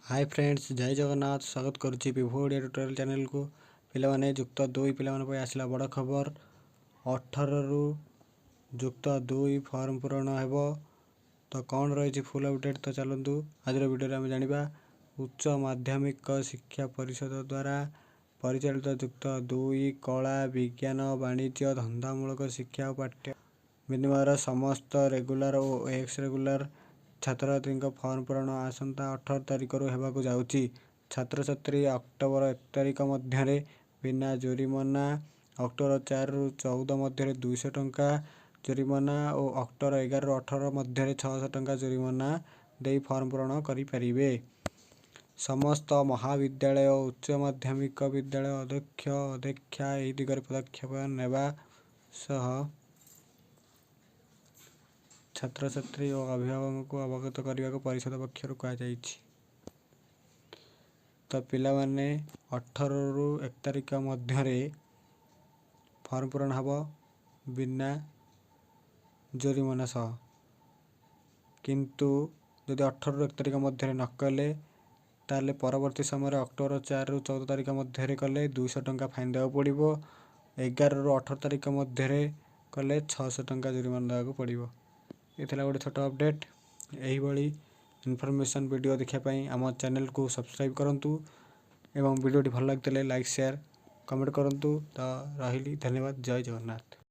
ହାଏ friends, ଜୟ ଜଗନ୍ନାଥ। ସ୍ୱାଗତ କରୁଛି ବିଭୁ Odia tutorial ଚ୍ୟାନେଲକୁ। ପିଲାମାନେ, ଯୁକ୍ତ ଦୁଇ ପିଲାମାନଙ୍କ ପାଇଁ ଆସିଲା ବଡ଼ ଖବର। 18ରୁ ଯୁକ୍ତ ଦୁଇ ଫର୍ମ ପୂରଣ ହେବ। ତ କ'ଣ ରହିଛି ଫୁଲ୍ ଅପଡ଼େଟ୍, ତ ଚାଲନ୍ତୁ ଆଜିର ଭିଡ଼ିଓରେ ଆମେ ଜାଣିବା। ଉଚ୍ଚ ମାଧ୍ୟମିକ ଶିକ୍ଷା ପରିଷଦ ଦ୍ୱାରା ପରିଚାଳିତ ଯୁକ୍ତ ଦୁଇ କଳା, ବିଜ୍ଞାନ, ବାଣିଜ୍ୟ, ଧନ୍ଦାମୂଳକ ଶିକ୍ଷା ଓ ପାଠ୍ୟ ବିନିମୟର ସମସ୍ତ ରେଗୁଲାର ଓ ଏକ୍ସ ରେଗୁଲାର ଛାତ୍ରଛାତ୍ରୀଙ୍କ ଫର୍ମ ପୂରଣ ଆସନ୍ତା 18 ତାରିଖରୁ ହେବାକୁ ଯାଉଛି। ଛାତ୍ରଛାତ୍ରୀ ଅକ୍ଟୋବର 1 ତାରିଖ ମଧ୍ୟରେ ବିନା ଜୋରିମନା, ଅକ୍ଟୋବର 4ରୁ 14 ମଧ୍ୟରେ 200 ଟଙ୍କା ଜୋରିମନା ଓ ଅକ୍ଟୋବର 11ରୁ 18 ମଧ୍ୟରେ 600 ଟଙ୍କା ଜୋରିମନା ଦେଇ ଫର୍ମ ପୂରଣ କରିପାରିବେ। ସମସ୍ତ ମହାବିଦ୍ୟାଳୟ ଓ ଉଚ୍ଚ ମାଧ୍ୟମିକ ବିଦ୍ୟାଳୟ ଅଧ୍ୟକ୍ଷ, ଅଧ୍ୟକ୍ଷା ଏହି ଦିଗରେ ପଦକ୍ଷେପ ନେବା ସହ ଛାତ୍ରଛାତ୍ରୀ ଓ ଅଭିଭାବକଙ୍କୁ ଅବଗତ କରିବାକୁ ପରିଷଦ ପକ୍ଷରୁ କୁହାଯାଇଛି। ତ ପିଲାମାନେ, 18ରୁ 1 ତାରିଖ ମଧ୍ୟରେ ଫର୍ମ ପୂରଣ ହେବ ବିନା ଜୋରିମନା ସହ। କିନ୍ତୁ ଯଦି 18ରୁ 1 ତାରିଖ ମଧ୍ୟରେ ନ କଲେ, ତାହେଲେ ପରବର୍ତ୍ତୀ ସମୟରେ ଅକ୍ଟୋବର 4ରୁ 14 ତାରିଖ ମଧ୍ୟରେ କଲେ 200 ଟଙ୍କା ଫାଇନ୍ ଦେବାକୁ ପଡ଼ିବ। 11ରୁ 18 ତାରିଖ ମଧ୍ୟରେ କଲେ 600 ଟଙ୍କା ଜୋରିମାନା ଦେବାକୁ ପଡ଼ିବ। ଏ ଥିଲା ଗୋଟେ ଛୋଟ ଅପଡ଼େଟ୍। ଏହିଭଳି ଇନଫର୍ମେସନ୍ ଭିଡ଼ିଓ ଦେଖିବା ପାଇଁ ଆମ ଚ୍ୟାନେଲକୁ ସବସ୍କ୍ରାଇବ୍ କରନ୍ତୁ ଏବଂ ଭିଡ଼ିଓଟି ଭଲ ଲାଗିଥିଲେ ଲାଇକ୍, ସେୟାର, କମେଣ୍ଟ କରନ୍ତୁ। ତ ରହିଲି, ଧନ୍ୟବାଦ, ଜୟ ଜଗନ୍ନାଥ।